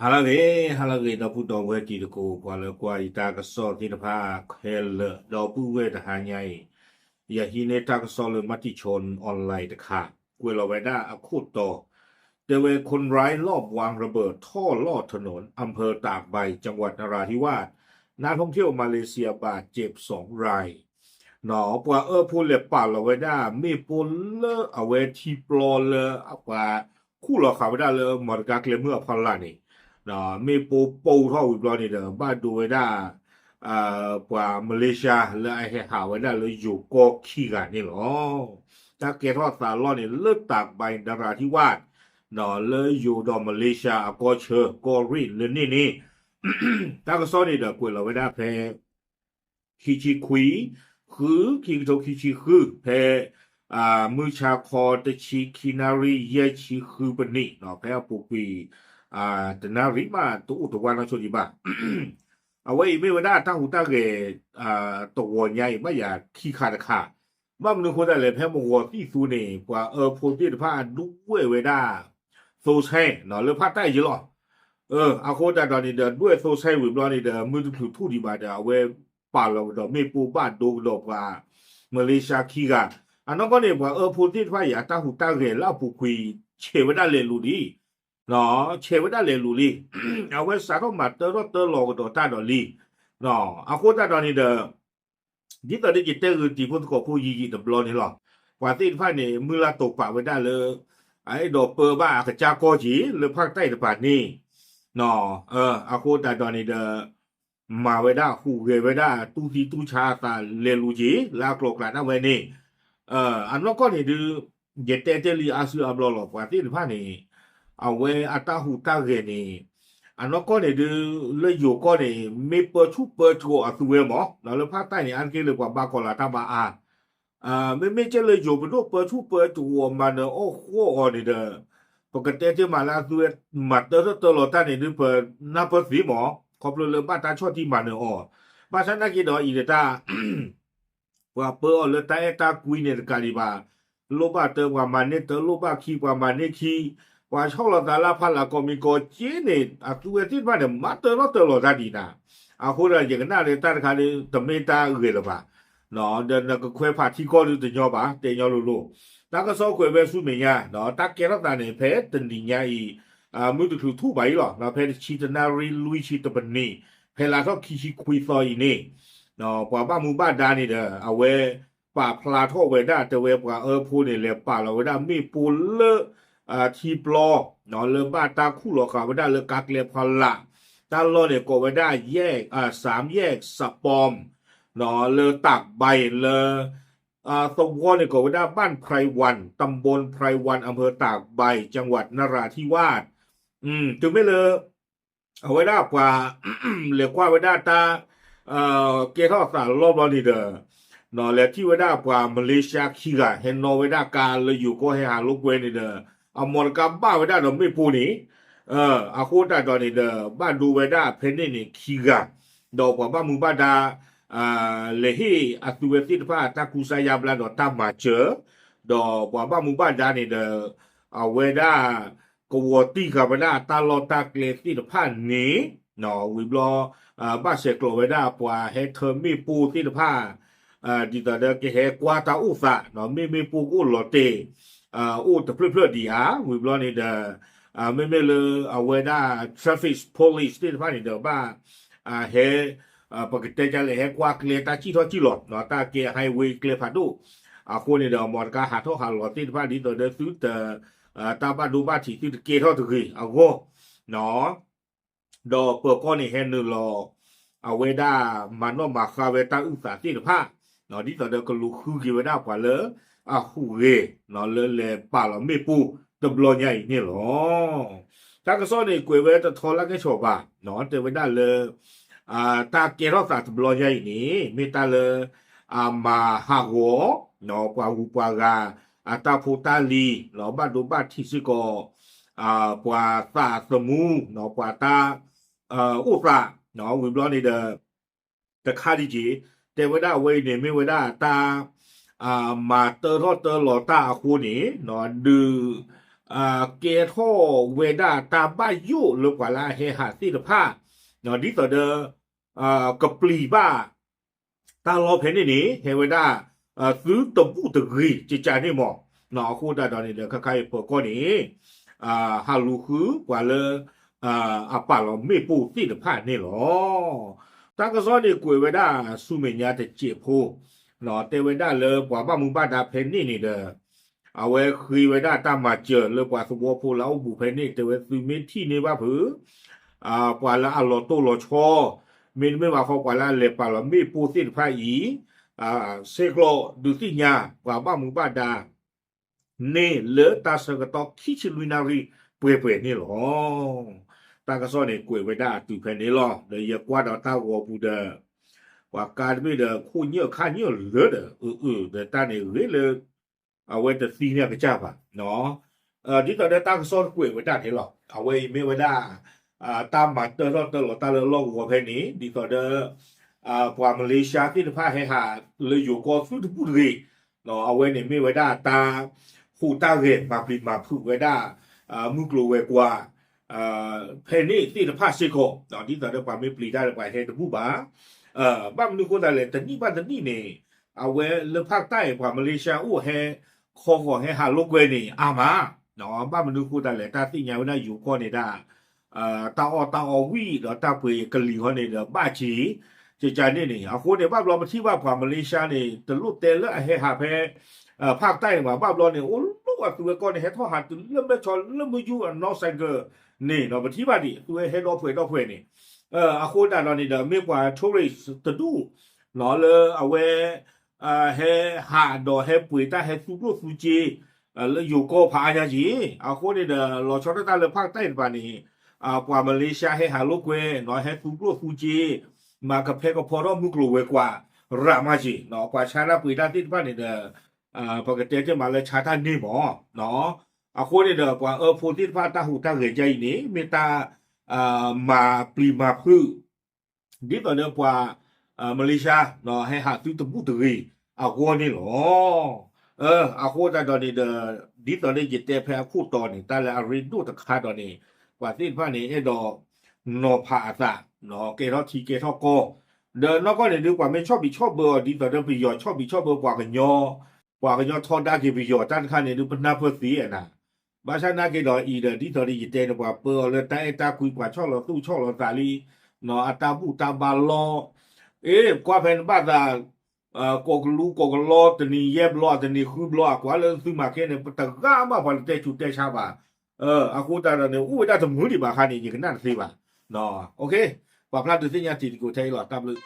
ဟါလၢအဂ့ၤ, ဟါလၢအဂ့ၤ ဒီပုၢ်ဒီဝဲၢ်တံၤသကိး ပှၤလၢကွၢ်ယတၢ်ကစီၣ်သ့ၣ်တဖၣ်ခဲလၢာ် ဒီပုၢ်ဝဲၢ်တဟါညါအံၤ, ယဟံးန့ၢ်တၢ်ကစီၣ်လၢ Matichon Online တခါ, ကွဲးလီၤဝဲဒၣ်အခိၣ်တီ, တဲဝဲ คนร้ายลอบวางระเบิดท่อลอดถนน อำเภอตากใบ จังหวัดนราธิวาส นักท่องเที่ยวมาเลเซียบาดเจ็บสองราย ပှၤအၢဖိလဲၤပာ်လီၤဝဲဒၣ် မ့ၣ်ပိၢ်လၢအဝဲထံပျီလၢအပှၤခူၣ်လီၤဃာ်ဝဲဒၣ်လၢမီတကါကျဲမုၢ်အဖီလာ်န့ၣ်, မ့ၣ်ပိၢ်ပိၢ်ထီၣ်ဝံၤဘျီန့ၣ်ဒီး ဘၣ်ဒိဝဲဒၣ် ပှၤမလ့ၡါလၢအဟဲဟးဝဲဒၣ်လၢယိၤကီၢ်ခံဂၤန့ၣ်လီၤ. တၢ်ကဲထီၣ်သးလီၢ်န့ၣ် လၢတၢးဘဲနရၤထံဝၣ် လၢယိၤဒီးမလ့ၡါအကီၢ်ဆၢကီၢ်ရ့ၣ်လၢန့ၣ်န့ၣ်, တၢ်ကစီၣ်န့ၣ်ဒီးကွဲးလီၤဝဲဒၣ်ဖဲ ခံဆံခွံ ဃု ခံကထိခံဆံဃု ဖဲ မုၢ်ဆါခီတဆံခံနၣ်ရံၣ် ယဲၢ်ဆံဃုပနံး ဖဲအပူၤကွံာ် တနၣ်ရံၣ်မးတအိၣ်တဝါနီၢ်ဆိဒံးဘၣ်. အဝဲအံၤမ့ၢ်ဝဲဒၣ်တၢ်ဟူးတၢ်ဂဲၤ တဂီၤညါအံၤ ဘၣ်ယၤခံခါတခါ, ဘၣ်မနုၤအဃိသတးလဲၣ် ဖဲမုၢ်ဂီၤသံၣ်သူန့ၣ် ပှၤအၢဖိသ့ၣ်တဖၣ်ဒွဲၣ်ဝဲဒၣ် သိဆဲ လၢဖးတၢ်အံၤလီၤ. အဃိသတးဒီးန့ၣ်ဒီး ဒွဲၣ်သိဆဲဝံၤဘျီန့ၣ်ဒီး မုၢ်တချုးထူၣ်ဒံးဘၣ်ဒီး အဝဲပာ်လီၤကဒီးမ့ၣ်ပိၢ်ဘၣ်ဒိကဒီးပှၤ မလ့ၡါခံဂၤ, အနီၢ်ကီၢ်န့ၣ် ပှၤအၢဖိသ့ၣ်တဖၣ်အံၤ အတၢ်ဟူးတၢ်ဂဲၤလၢအပူၤကွံာ် ဆဲးဝဲဒၣ်လဲၤလူၤလံ ဆဲးဝဲဒၣ်လဲၤလူၤလံ, အဝဲစးထီၣ်မၤတၢထီၣ်တၢလီၤကဒီးတၢ်ဒီးလံ. အဃိသတးဒီးန့ၣ်ဒီး ဒ်သိးဒီးယတဲဂ့ၤတံၤဖိသကိးဖိယံာ်ယံာ်တဘျီန့ၣ်လီၤ. ပှၤသ့ၣ်တဖၣ်န့ၣ် မုၢ်လၢ်တိာ်ပာ်ဝဲဒၣ်လၢ အအဲၣ်ဒိးပၢဘၣ်အကစၢ်ကီၢ်က့ၤ လၢဖးတၢ်အံၤတပၤန့ၣ်, အဃိသတးဒီးန့ၣ်ဒီး မၤဝဲဒၣ်ဟူးဂဲၤဝဲဒၣ် တူၢ်သံတူၢ်ဆါအသးလဲၤလူၤက့ၤ လၢအကျိၤအကျဲဒၣ်ဝဲန့ၣ်, အနီၢ်ကီၢ်န့ၣ်ဒုး ယတဲတဲလံအါစုအါဘျီလီၤ. ပှၤသ့ၣ်တဖၣ်န့ၣ် အဝဲအတၢ်ဟူးတၢ်ဂဲၤန့ၣ် အနီၢ်ကီၢ်န့ၣ်ဒုး လၢယိၤကီၢ်န့ၣ် မ့ၢ်ပၢဆူၣ်ပၢတြီၤအသုဝဲမး လၢဖးတၢ်န့ၣ် အါတက့ၢ်လၢပှၤဘါကီၤလၤတၢ်ဘါအါ, မ့မ့ၢ်ကဲလၢယိၤပဒိၣ်ပၢဆူၣ်ပၢတြီၤမၤနၢၤအီၣ်ဃီအီၤန့ၣ်ဒီး ပကတဲတ့ၢ်မးလၢအသုဝဲမၤတၢထီၣ်တၢလီၤတၢ်န့ၣ်ဒုး ပနၢ်ပၢၢ်သ့မး ခီဖျိလၢဘၣ်တၢ်ဆီၣ်တံၢ်မၤနၢၤအီၤ, ဘၣ်ဆၣ်နာ်က့ဒီးအံၤတတၢ် ပှၤပၢအီၤလၢတၢ်အဲၣ်တၢ်ကွံန့ၣ်တကးဒံးဘၣ်, လိၣ်ဘၣ်တၢပှၤမၤန့ၢ်တၢ လိၣ်ဘၣ်ခံပှၤမၤန့ၢ်ခံ, ပှၤဆီၣ်လီၤသးလၢဖးလၢ်ကီးမံၤကီးက့န့ၣ် အသုဝဲသ့ၣ်တဖၣ်န့ၣ် မၤတၢထီၣ်တၢလီၤတၢ်ဒံးနၤ, အဃိဒီးယကနၣ်လၢတၢ်တခါဒုး တမ့ၢ်တၢ်ဂ့ၤလၢၤဘၣ်, ဒီးနကခွဲးဖးထံကီၢ်ဒုးတညီဘၣ် တဲညီလိၤလိၤ, တၢ်ကစီၣ်ကွဲးဝဲဆူမဲာ်ညါ, တၢ်ကဲထီၣ်သးန့ၣ် ဖဲတနံၤညါအံၤ မုၢ်တချုးထူၣ်ဘၣ်အံၤလီၤ, ဖဲတဆံတနၣ်ရံၣ်လွံၢ်ဆံတပနံး ဖဲလါထီၣ်ခံဆံခွံသီအံၤန့ၣ် ပှၤဘၣ်မူဘၣ်ဒါန့ၣ်ဒီး အဝဲပာ်ဖျါထီၣ်ဝဲဒၣ်တဲဝဲပှၤအၢဖိန့ၣ် လဲၤပာ်လီၤဝဲဒၣ်မ့ၣ်ပိၢ်လၢ ထံပျီ လၢဘၣ်တၢ်ခူၣ်လီၤဃာ်ဝဲဒၣ်လၢကါကျဲဖီလာ်, တၢ်လီၢ်န့ၣ်ကိးဝဲဒၣ် แยก สามแยก สะปอม လၢတၢးဘဲလၢ သဝီန့ၣ်ကိးဝဲဒၣ် บ้านไพรวัน ตำบลไพรวัน อำเภอตากใบ จังหวัดนราธิวาส တုၤမ့ၢ်လၢ အဝဲဒၣ်ပှၤ လဲၤကွၢ်ဝဲဒၣ်တၢ် ကဲထီၣ်သးလီၢ်ဘျီန့ၣ်ဒီး လဲၤထံၣ်ဝဲဒၣ်ပှၤမလ့ၡါခံဂၤ ဟဲနီၣ်ဝဲဒၣ်ကါလၢယိၤကီၢ်ဟဲဟးလိာ်ကွဲန့ၣ်ဒီး အမီတကါဘၣ်ဝဲဒၣ်ဒီးမ့ၣ်ပိၢ်န့ၣ် အဃိသတးဒီးန့ၣ်ဒီး ဘၣ်ဒိဝဲဒၣ်ဖဲန့ၣ်န့ၣ်ခံဂၤ ဒီးပှၤဘၣ်မူဘၣ်ဒါ လဲၤဟ့ၣ်အသုဝဲသ့ၣ်တဖၣ်တၢ်ကူစါယါဘျါဒီးတၢ်မၤစၢၤ ဒီးပှၤဘၣ်မူဘၣ်ဒါန့ၣ်ဒီး အဝဲဒၣ် ကဝီၤတံၢ်ဃာ်ဝဲဒၣ်တၢ်လီၢ်တၢ်ကျဲသ့ၣ်တဖၣ်န့ၣ် ဝံၤဘျီ ဘၣ်ဆဲးကျိးဝဲဒၣ်ပှၤဟဲထၢမ့ၣ်ပိၢ်သ့ၣ်တဖၣ် ဒ်သိးဒီးကဟဲကွၢ်တၢ်အိၣ်သး မ့ၢ်မ့ၣ်ပိၢ်ကအိၣ်လီၤတဲာ် အိၣ်တဖျၢၣ်ဖျၢၣ်ဒံးဧါ ဝံၤဘျီန့ၣ်ဒီး မ့မ့ၢ်လၢအဝဲဒၣ် traffic police သ့ၣ်တဖၣ်န့ၣ်ဒီးဘၣ် ဟဲ ပကတဲဒ်လဲၣ် ဟဲကွၢ်ကျဲတၢ်စံၣ်ထီၣ်စံၣ်လီၤ တၢ်ကဲ highway ကျဲဖးဒိၣ် အဃိန့ၣ်ဒီး မ်တကါဟးထီၣ်ဟးလီၤသ့ၣ်တဖၣ် ဒ်သိးဒီးသုတ တၢ်ဘၣ်ဒိဘၣ်ထံးသုတကဲထီၣ်တဂ့ၤအဂီၢ် ဒီးပၢၤကီၢ်န့ၣ်ဟဲနုာ်လီၤ အဝဲဒၣ်မၤနီၣ်မၤဃါဝဲတၢ်အုၣ်သးသ့ၣ်တဖၣ် ဒ်သိးဒီးကလူၤဃုက့ၤဝဲဒၣ်ပှၤလၢအဟူးဂဲၤ လၢလဲၤပာ်လီၤမ့ၣ်ပိၢ်တဘျီညါအံၤန့ၣ်လီၤ. တၢ်ကစီၣ်န့ၣ်ကွဲးဝဲတထီလၢကဲၣ်ဆိးဘၣ် တဲဝဲဒၣ်လၢ တၢ်ကဲထီၣ်သးတဘျီညါအံၤန့ၣ် မ့ၢ်တၢ်လၢ အမၤဟးဂီၤ ပှၤဂုၤပှၤဂၤ အတၢ်ဖိတၢ်လံၤ ဘၣ်ဒိဘၣ်ထံးစ့ၢ်ကီး ပှၤသးသမူ ပှၤတၢ် အိၣ်သး ဝံၤဘျီန့ၣ်ဒီး တခါဒံးက့ၤ တဲဝဲဒၣ်အဝဲအံၤန့ၣ် မ့ၢ်ဝဲဒၣ်တၢ် မၤတၢထီၣ်တၢလီၤတၢ်အဃိန့ၣ် ဒုး ကဲထီၣ်ဝဲဒၣ်တၢ်ဘၣ်ယိၣ်လၢပှၤလၢအဟဲဟးသ့ၣ်တဖၣ် ဒ်သိးဒီး ကပျံၤဘၣ် တၢ်လီၢ်ဖဲန့ၣ်န့ၣ် ဟဲဝဲဒၣ် သုတဘူၣ်တဂ့ၤကကန့ၣ်မး, အဃိသတးဒီးန့ၣ်ဒီး ခဲခါအံၤပၢၤကီၢ်န့ၣ် ဟးလူၤဃုပှၤလၢ အပာ်လီၤမ့ၣ်ပိၢ်သ့ၣ်တဖၣ်န့ၣ်လီၤ. တၢ်ကစီၣ်န့ၣ်ကွဲးဝဲဒၣ်ဆူမဲာ်ညါတစဲးဖိ တဲဝဲဒၣ်လၢပှၤဘၣ်မူဘၣ်ဒါဖဲန့ၣ်န့ၣ်ဒီး အဝဲဃ့ဝဲဒၣ်တၢ်မၤစၢၤလၢပှၤသဝီဖိလၢအအိၣ်ဘူးဖဲန့ၣ် တဲဝဲသုမ့ၢ်ထံၣ်န့ၢ်ဘၣ်ဖုး ပှၤလၢအလီၤတိၢ်လီၤဆီ မ့တမ့ၢ်ဘၣ်ဃီပှၤလၢအလဲၤပာ်လီၤမ့ၣ်ပိၢ်သ့ၣ်တဖၣ်အံၤ ဆဲးကျိးဒုးသ့ၣ်ညါပှၤဘၣ်မူဘၣ်ဒါ န့ၣ်လၢတၢ်ဆၢကတီၢ်ခံဆံလွံၢ်နၣ်ရံၣ်ပှဲၤပှဲၤန့ၣ်လီၤ. တၢ်ကစီၣ်န့ၣ်ကွဲးဝဲဒၣ်အတုၤဖဲန့ၣ်လီၤ. ဒီးယကွၢ်ဒီးတၢ်ဂီၤပူၤဒီး ပှၤကါတဘ့ၣ်ဒီးခိၣ်ညၢၣ်ခါညၢၣ်လၢာ်ဒီး အၢအၢ ဒီးတၢ်န့ၣ်ဂ့ၤလၢ အဝဲတသံန့ၢ်အကစၢ်ဘၣ် ဒ်သိးဒီးတၢ်ကစီၣ်ကွဲးဝဲဒၣ်န့ၣ်လီၤ. အဝဲအံၤမ့ၢ်ဝဲဒၣ် တၢ်မၤတၢထီၣ်တၢလီၤတၢ်လၢလီၢ်ကဝီၤဖဲန့ၣ် ဒ်သိးဒီး ပှၤမလ့ၤၡါသ့ၣ်တဖၣ်ဟဲဟးလၢယိၤကီၢ်သုတဘူၣ်တဂ့ၤ အဝဲန့ၣ်မ့ၢ်ဝဲဒၣ်တၢ်ဟူးတၢ်ဂဲၤမၤပျံၤမၤဖုးဝဲဒၣ် မုၢ်ကျိၤဝဲၤကွာ် ဖဲန့ၣ်သ့ၣ်တဖၣ်စ့ၢ်ကီး ဒ်သိးဒီးပှၤမ့ၢ်ပျံၤတၢ်ဒီးပှၤဟဲတဘူၣ်ဘၣ် ဘၣ်မနုၤအဃိသတးလဲၣ် တနံၣ်ဘၣ်တနံၣ်န့ၣ် အဝဲလၢဖၣ်တၢ်အံၤ ပှၤမလ့ၤၡါအိၣ်ဟဲ ခီဂီၤဟဲဟးလိာ်ကွဲန့ၣ် အါမး ဘၣ်မနုၤအဃိသတးလဲၣ် တၢ်သ့ၣ်ညါဝဲဒၣ်ယိၤကီၢ်န့ၣ်ဒၣ် တၢ်အီၣ်တၢ်အီဝံၣ်ဒီးတၢ်ပှ့ၤကလံၤဟီန့ၣ်ဒီးဘၣ်က့ၤ ကကန့ၣ်န့ၣ် အဃိန့ၣ် ဘၣ်ဘျီပထံၣ်ဘၣ်ပှၤမလ့ၤၡါန့ၣ် တလိၣ်တဲလၢအဟဲဟးဖဲ ဖၣ်တၢ်အံၤမး ဘၣ်ဘျီန့ၣ် အိၣ်လီၤအသုဝဲကီၢ်န့ၣ် ဟဲထီၣ်ဟးတုၤလၢမဲၢ်ဆီလၢမုၢ်ယူၢ်အနီၢ်စဲးကၢးန့ၣ် ပထံၣ်ဘၣ်ဒံး သုဝဲဟဲဒီဖှဲးဒီဖှဲးန့ၣ် အဃိသတးဒီးန့ၣ်ဒီး မ့ၢ်ပှၤ tourist တဒူၣ် လၢအဝဲ ဟဲဟးဒီးဟဲပှ့ၤတၢ်ဟဲသူကျိၣ်သူစ့ လၢယိၤကီၢ်ဖးအါညါက့ၤ အဃိန့ၣ်ဒီး လီၤဆီဒၣ်တၢ်လၢဖၣ်တၢ်အံၤတဖၣ်န့ၣ် ပှၤမလ့ၤၡါဟဲဟးလိာ်ကွဲ ဟဲသူကျိၣ်သူစ့ မၤကဖဲကဖီထီၣ်မုၢ်ကျိၤဝဲၤကွာ် ရၤမးက့ၤ ပှၤဆါတၢ်ပှ့ၤတၢ်သ့ၣ်တဖၣ်န့ၣ်ဒီး ပကတဲတ့ၢ်မးလၢဆါတၢ်န့ၢ်မး အဃိန့ၣ်ဒီး ပှၤအၢဖိသ့ၣ်တဖၣ်တၢ်ဟူးတၢ်ဂဲၤဒ်အံၤန့ၣ် မ့ၢ်တၢ် မၤပျံၤမၤဖုး ဒ်သိးဒီးပှၤ မလ့ၤၡါ ဟဲဟးသုတဘူၣ်တဂ့ၤအဂီၢ်န့ၣ်လီၤ. အဃိသတးဒီးန့ၣ်ဒီး ဒ်သိးဒီးယတဲဖဲအခိၣ်တီန့ၣ် တၢ်လၢအရ့ဒိၣ်တခါဒီးန့ၣ် ပှၤသ့ၣ်တဖၣ်န့ၣ် အဲၣ်ဒိးနီၤဖးအသး ကဲထီၣ်ထံကဲထီၣ်ကီၢ် ဒီးနီၢ်ကီၢ်န့ၣ်ဒုး ပှၤမ့ၢ်ဆီၣ်ဘံးဆီၣ်ဘၢအီၤ ဒ်သိးဒီးပယီၤဆီၣ်ဘံးဆီၣ်ဘၢပှၤကညီ ပှၤကညီထီဒါက့ၤပယီၤတၢ်တခါန့ၣ်ဒုး ပနၢ်ပၢၢ်သ့အနၤ ဘၣ်ဆၣ်နာ်က့ဒီးအံၤဒီး ဒ်သိးဒီးယတဲန့ၣ် ပှၤပၢအီၤလၢတၢ်အဲၣ်တၢ်ကွံ ပှၤဆီၣ်လီၤသူၣ်ဆီၣ်လီၤသးလံ အတၢ်ဘူၣ်တၢ်ဘါလီၤ အ့ ကွၢ်ဖဲနဘၣ်သး ကိးကလူကိးကလီ တနံၤယဲၢ်ဘျီ တနံၤဃုဘျီ အကွၢ်လၢသုမၤခဲန့ၣ် ပတဂၤမးပှၤတတဲဆူးတဲဆါဘၣ် အဃိသတးဒီးန့ၣ် အိၣ်ဝဲဒၣ်တမုာ်ဒံးဘၣ်ခါန့ၣ် ယကနၣ်တသ့ဘၣ် ပာ်ဖျါဒုးသ့ၣ်ညါတံၤသကိးထဲအံၤလီၤ တၢ်ဘျုး